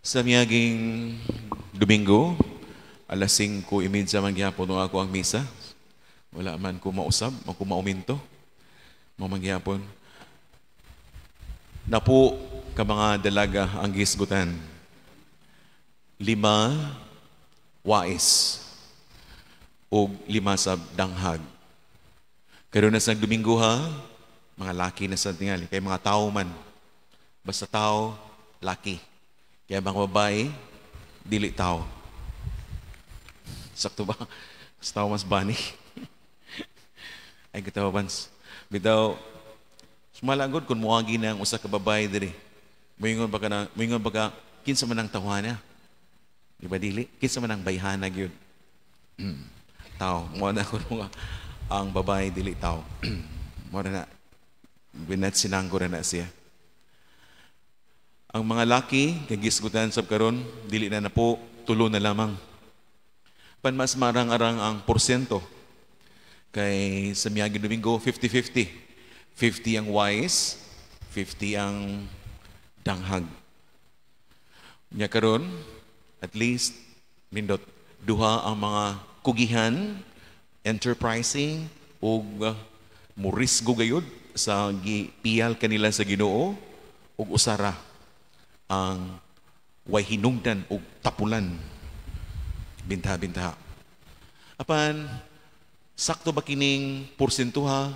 Sa miaging Domingo, alas 5:30 man gihapon ako ang misa. Wala man ko mausab, ako mauminto. Mao man gihapon. Napo ka mga dalaga ang gisgutan. 5 wais ug 5 sa danghag. Karon na sa Domingo ha, mga laki na sa tingali, kay mga tao man. Basta tao, laki. Kaya mga babae, dili tao. Sakto ba? Basta tao mas bani. Ay, katawa bans. Bitaw, sumalagod kung muagi na ang usa ka babae diri. Moingon ba ka na, moingon ba ka, kinsa man ang tawhana? Di ba dili? Kinsa man ang bayhana gyud? Tao. Mo na ko nga ang babae dili tao. Mo na binat sinangko na siya. Ang mga laki kay gisgutan sab karon dili na napo, tulo na lamang. Pan mas marang-arang ang porsyento. Kay sa miagi Domingo 50-50. 50 ang wise, 50 ang danghag. Nya karon at least nindot duha ang mga kugihan, enterprising ug murisgo gayud sa gipiyal kanila sa Ginoo, ug usara ang way hinungdan og tapulan. Binta-binta. Apan sakto ba kining porsentuha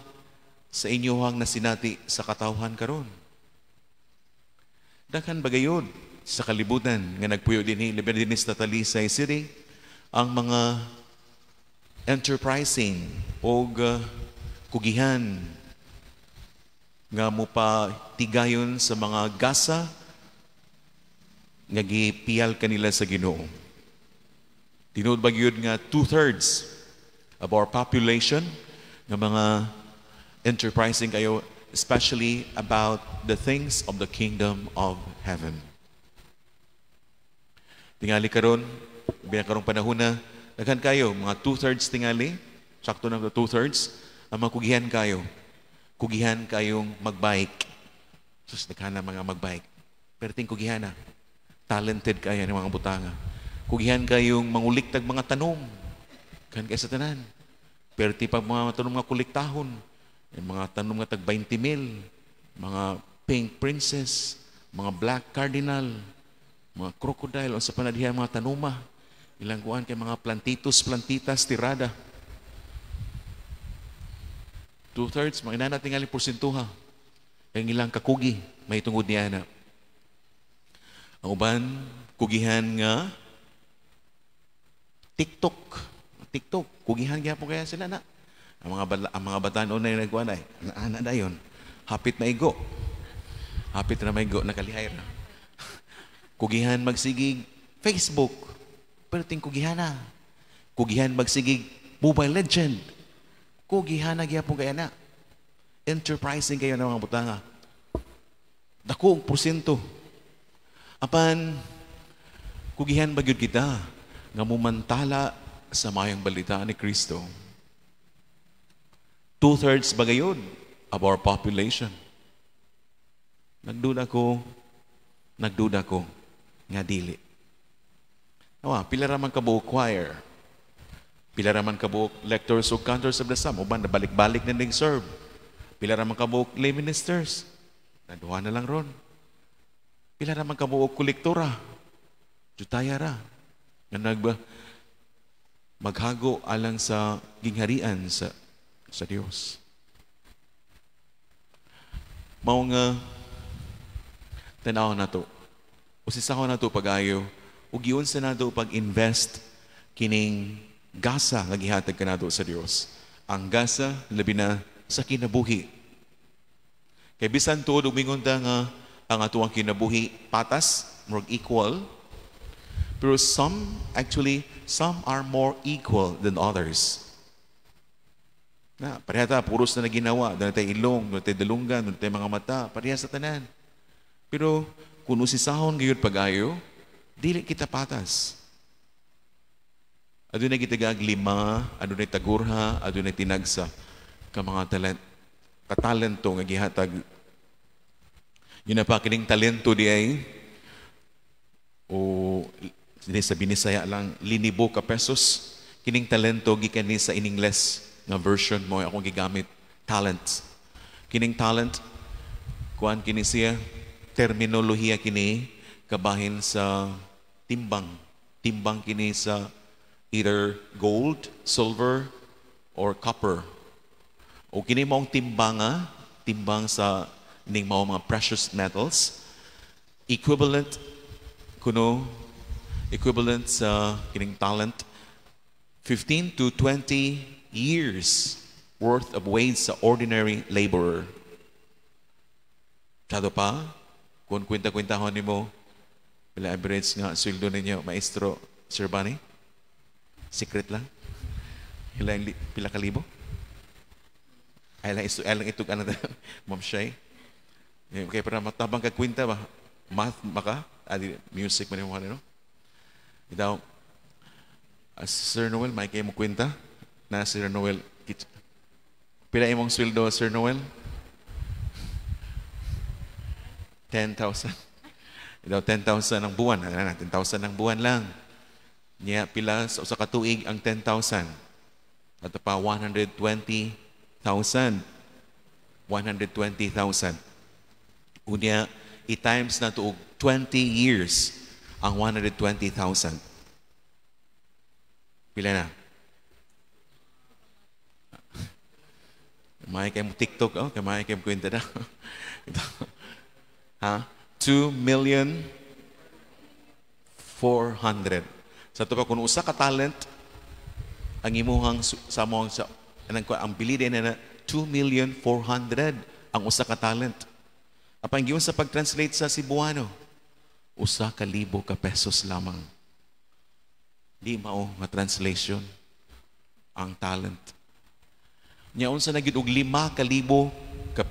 sa inyohang nasinati sa katawhan karon? Daghan ba gayud sa kalibutan nga nagpuyo dinhi, labi na dinhi sa Talisay City, ang mga enterprising og kugihan nga mopatigayon sa mga gasa nga gipiyal kanila sa Ginoo? Tinuod ba gyud nga two-thirds of our population nga mga enterprising kayo, especially about the things of the kingdom of heaven? Tingali karon, bilang karong panahon na, daghan kayo, mga two-thirds tingali, sakto na two-thirds, ang mga kugihan kayo. Kugihan kayong magbike. Sus, daghan na mga magbike. Pero ting kugihan na. Talented kayo ng mga butanga. Kugihan kayong manguliktag mga tanom. Kan kay sa tanan. Pero ti pa mga tanom nga kuliktahon. Yung mga tanom nga tag 20 mil. Mga pink princess, mga black cardinal, mga crocodile, o sa panadihan mga tanuma. Ilang kuan kay mga plantitos, plantitas, tirada. Two-thirds, mga inana tingali porsentuha. Ang ilang kakugi, may tungod niya na. Ang uban, kugihan nga TikTok. TikTok, kugihan gyapon kaya sila na. Ang mga batan-on na nagkuan ay, ana dayon. Hapit maigo. Hapit na maigo, nakalihay ra. Kugihan magsigig Facebook. Pero ting kugihan na. Kugihan magsigig Mobile Legend. Kugihan na gyapon kaya na. Enterprising kayo ng mga butanga. Dako ang porsyento. Apan, kugihan ba gyud kita nga mumantala sa mayong balita ni Kristo? Two-thirds ba gayud of our population? Nagduda ko nga dili. Awa, pila ra man kabuok choir? Pila ra man kabuok lectors o cantors of the psalm? Uban, nabalik-balik na ning serve. Pila ra man kabuok lay ministers? Naduha na lang ron. Pila ra man kabuok kolektora? Jutaya ra. Nga nagba, maghago alang sa gingharian sa Dios. Mao nga tan-aw nato. Usisahon nato pag-ayo ug giunsa nato pag-invest kining gasa nga gihatag kanato sa Dios. Ang gasa labi na sa kinabuhi. Kay bisan tuod ug mingon ta nga ang atuang kinabuhi patas, murag equal, pero some actually some are more equal than others. Na, pareha ta, puros na naginawa. Doon tayo ilong, doon tayo dalunggan, doon tayo mga mata, pareha sa tanan. Pero kung usisahon gayud pag-ayo, dili kita patas. Adunay gitagaag 5, adunay tagurha, adunay tinagsa ka mga talent, katalento nga gihatag. Yun na pa kining talento di ay o Sa Binisaya lang, linibo ka pesos. Kining talento gikan ni sa in English nga version mo akong gigamit, talent. Kining talent, kuan kini siya, terminolohiya kini kabahin sa timbang. Timbang kini sa either gold, silver, or copper. O kini maong timbanga, timbang sa ning mao mga precious metals, equivalent kuno, equivalent sa kining talent, 15 to 20 years worth of wage sa ordinary laborer. Kado pa, kung kwenta-kwentahon nimo, pila average nga sweldo ninyo, Maestro Sir Bunny? Secret lang. Ilang, pila ka libo? Ay lang, isu, ay lang itog ano, Ma'am Shay. Okay, para matabang ka kwenta ba? Math ba ka? Adi, music man yung ano? Itaw, Sir Noel, may kayo mo kwenta? Na Sir Noel, pila imong sweldo, Sir Noel? 10,000. Itaw, 10,000 ang buwan. Ano na, 10,000 ang buwan lang. Niya, pila sa usa ka tuig ang 10,000. Ato pa, 120,000. 120,000. Unya, i-times na to og 20 years ang 120,000. Pila na? May kayo mo TikTok, oh, kay may kayo mo kwenta na. Ha? 2,400,000. Sa ito pa, kung usa ka talent, ang imuhang sa mong sa anang ang bili din na 2,400,000 ang usa ka talent. Apan giun sa pag-translate sa Cebuano, 1,000 ka pesos lamang. Di mao nga translation ang talent. Nya unsa na gyud og 5,000 ka,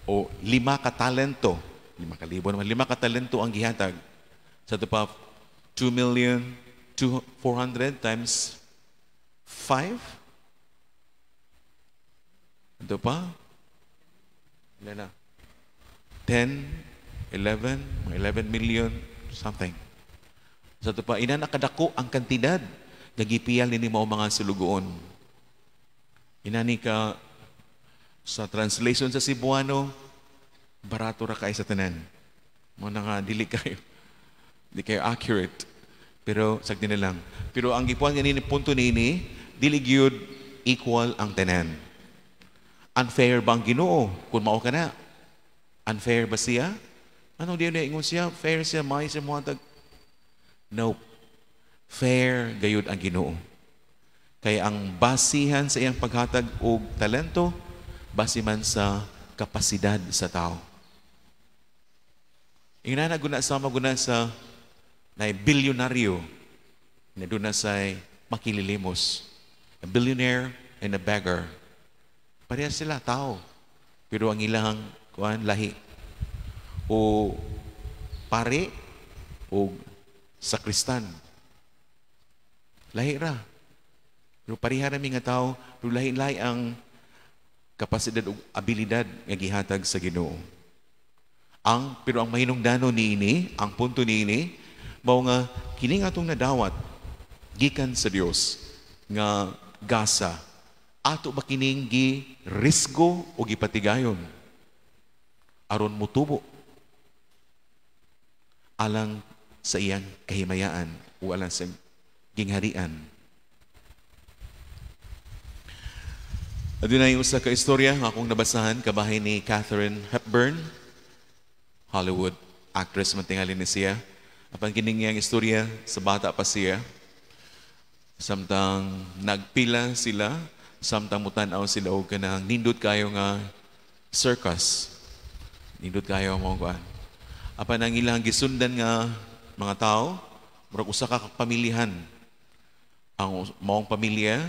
o 5 ka talento, 5,000 naman, 5 ka talento ang gihatag. Sa ito pa, 2 million two four hundred times 5. Ito pa? Ilan na? 10, 11, mga 11 million, something. Sa ito pa, ina nakadako ang kantidad nga gipiyal nini mao mga sulugoon. Inani ka sa translation sa Cebuano, barato ra kay sa tanan. Mo na nga dili kayo. Di kayo accurate. Pero sagdi na lang. Pero ang gipuan ni punto niini, dili gyud equal ang tanan. Unfair ba ang Ginoo kung mao ka na? Unfair ba siya? Ano di na ingon siya? Fair siya, may siya mohatag. No. Fair gayud ang Ginoo. Kaya ang basihan sa iyang paghatag og talento, base man sa kapasidad sa tao. Ingana guna sama guna sa na bilyonaryo na doon na sa makililimos. A billionaire and a beggar. Parehas sila, tao. Pero ang ilang kuan lahi. O pare o sakristan. Lahi ra. Pero pareha ra mi nga tao, pero lahi-lahi ang kapasidad ug abilidad nga gihatag sa Ginoo. Pero ang mahinungdanon niini, ang punto niini, mao nga kini nga atong nadawat gikan sa Dios nga gasa, ato ba kining gi risgo o gipatigayon aron mutubo alang sa iyang kahimayaan o alang sa gingharian? Adunay usa ka istorya nga akong nabasahan kabahin ni Katharine Hepburn, Hollywood actress man tingali ni siya. Apan kining iyang istorya sa bata pa siya. Samtang nagpila sila, samtang mutan-aw sila og kanang nindot kayo nga circus. Nindot kayo mo kuan. Apan ang ilang gisundan nga mga tao, murag usa ka pamilyahan. Ang maong pamilya,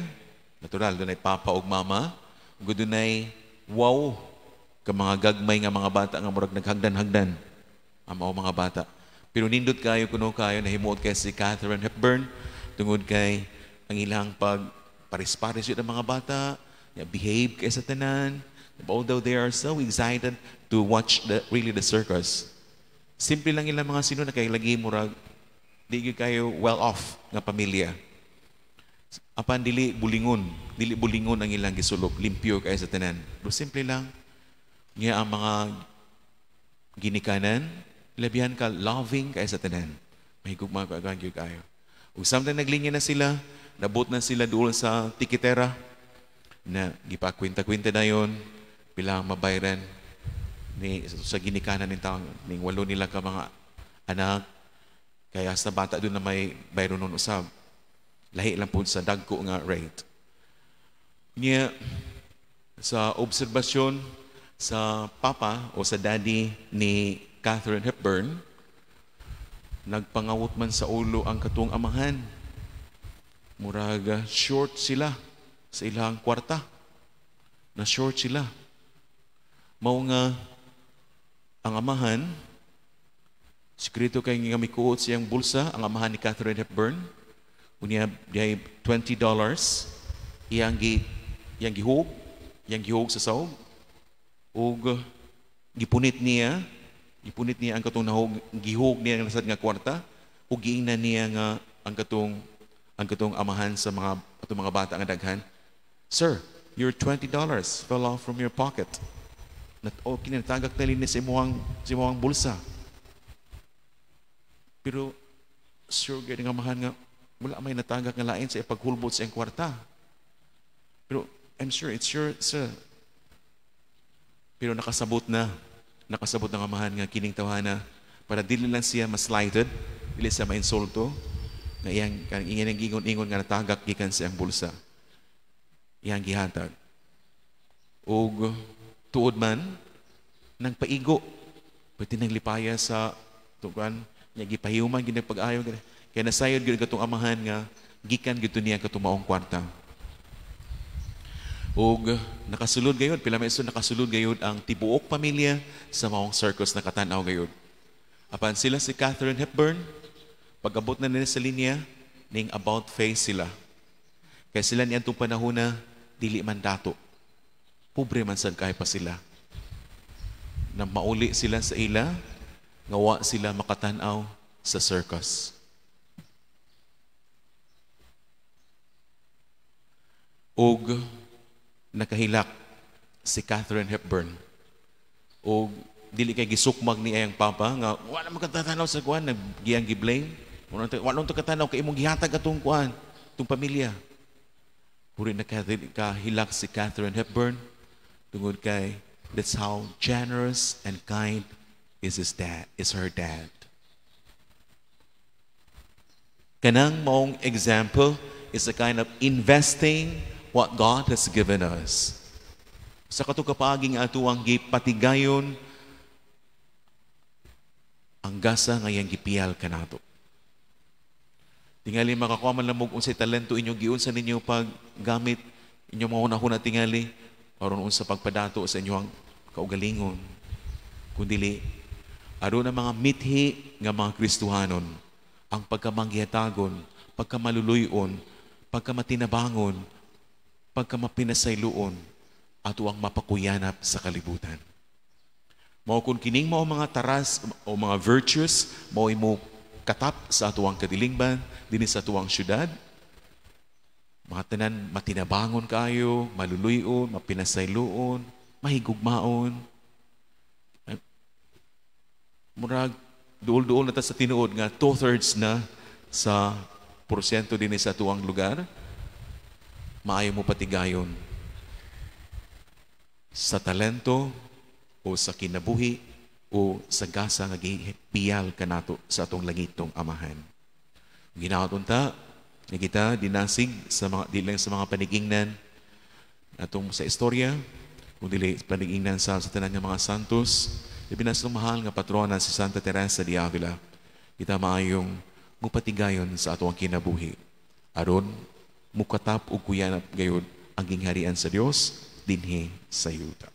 natural, dunay papa ug mama, ug dunay wow ka mga gagmay nga mga bata nga murag naghagdan-hagdan ang maong mga bata. Pero nindot kayo kuno kayo nahimuot kay si Katharine Hepburn tungod kay ang ilang pag paris-paris yun ang mga bata, ya, behave kay sa tanan. Although they are so excited to watch the really the circus. Simple lang ilang mga sino na kay lagi murag Di gyud kayo well off nga pamilya. Apan dili bulingon ang ilang gisulop, limpyo kay sa tanan. Pero simple lang nga ang mga ginikanan, labihan ka loving kay sa tanan. Mahigugma ko gyud kayo. Ug samtang naglinya na sila, nabot na sila duol sa tikitera na gipakwenta-kwenta na yon pila ang mabayran ni sa ginikanan ning tawo ning walo nila ka mga anak, kaya sa bata doon na may bayron nun usab, lahi lang po sa dagko nga rate niya. Sa obserbasyon sa papa o sa daddy ni Katharine Hepburn, nagpangawot man sa ulo ang katong amahan. Murag short sila sa ilang kwarta, na short sila. Mao nga ang amahan, sikreto kay nga mikuot siyang bulsa ang amahan ni Katharine Hepburn. Unya diay $20 iyang gihug sa sahog ug gipunit niya ang katong nahug, gihug niya ang nasad nga kwarta ug giingnan niya nga ang katong amahan sa mga atong mga bata nga daghan, "Sir, your $20 fell off from your pocket." Nat o kinatagak na linis sa imuhang bulsa. Pero sure gyud nga amahan nga wala may natagak nga lain sa ipaghulbot sa iyang kwarta. "Pero I'm sure it's your, sir." Pero nakasabot ng amahan nga kining tawhana, para dili lang siya ma-slighted, dili siya mainsulto, nga iyang kanang iyang gingon-ingon nga natagak gikan sa iyang bulsa. Iyang gihatag. Ug tuod man nang paigo pwede nang lipaya sa tugan niya, gipahiuman gid, pag-ayo, kay nasayod gyud katong amahan nga gikan gyud niya katong maong kwarta. Ug nakasulod gayud, pila may nakasulod gayud ang tibuok pamilya sa maong circus, nakatan-aw gayud. Apan sila si Katharine Hepburn, pag-abot na nila sa linya, ning about face sila. Kay sila niadtong panahon na dili man dato. Pobre man sad kay pa sila. Na mauli sila sa ila, nga wa sila makatan-aw sa circus. Ug nakahilak si Katharine Hepburn. Og dili kay gisukmag ni ayang papa nga wala man katanaw sa kuan, nagiyang gi-blame. Wala man katanaw kay imong gihatag atong kuan, atong pamilya. Puri na kahilak si Katharine Hepburn tungod kay that's how generous and kind is his dad, is her dad. Kanang maong example is a kind of investing what God has given us. Sa katong kapaaging ato ang gipatigayon ang gasa nga iyang gipiyal kanato. Tingali makakuha man lamog unsay talento inyo, giunsa ninyo paggamit inyong mga hunahuna tingali aron unsa pagpadato sa inyong kaugalingon. Kundili aron ang mga mithi nga mga Kristohanon, ang pagkamanggihatagon, pagkamaluluyon, pagkamatinabangon, pagkamapinasayloon, ato ang mapakuyanap sa kalibutan. Mao kun kining mao mga taras o mga virtues mao imo katap sa atuang kadilingban dinhi sa atuang syudad, mga tanan matinabangon kayo, maluluyon, mapinasayloon, mahigugmaon. Murag duol-duol na ta sa tinuod nga 2/3 na sa porsyento dinhi sa atuang lugar maayo mo patigayon sa talento o sa kinabuhi o sa gasa nga gipiyal kanato sa atong langitong Amahan. Ginaot unta nga kita dinasig sa mga dili lang sa mga panigingnan atong sa istorya, kung dili panigingnan sa tanan nga mga santos, labi na sa mahal nga patrona si Santa Teresa de Avila, kita maayong mupatigayon sa atong kinabuhi aron mukatap og kuyanap gayud ang gingharian sa Dios dinhi sa yuta.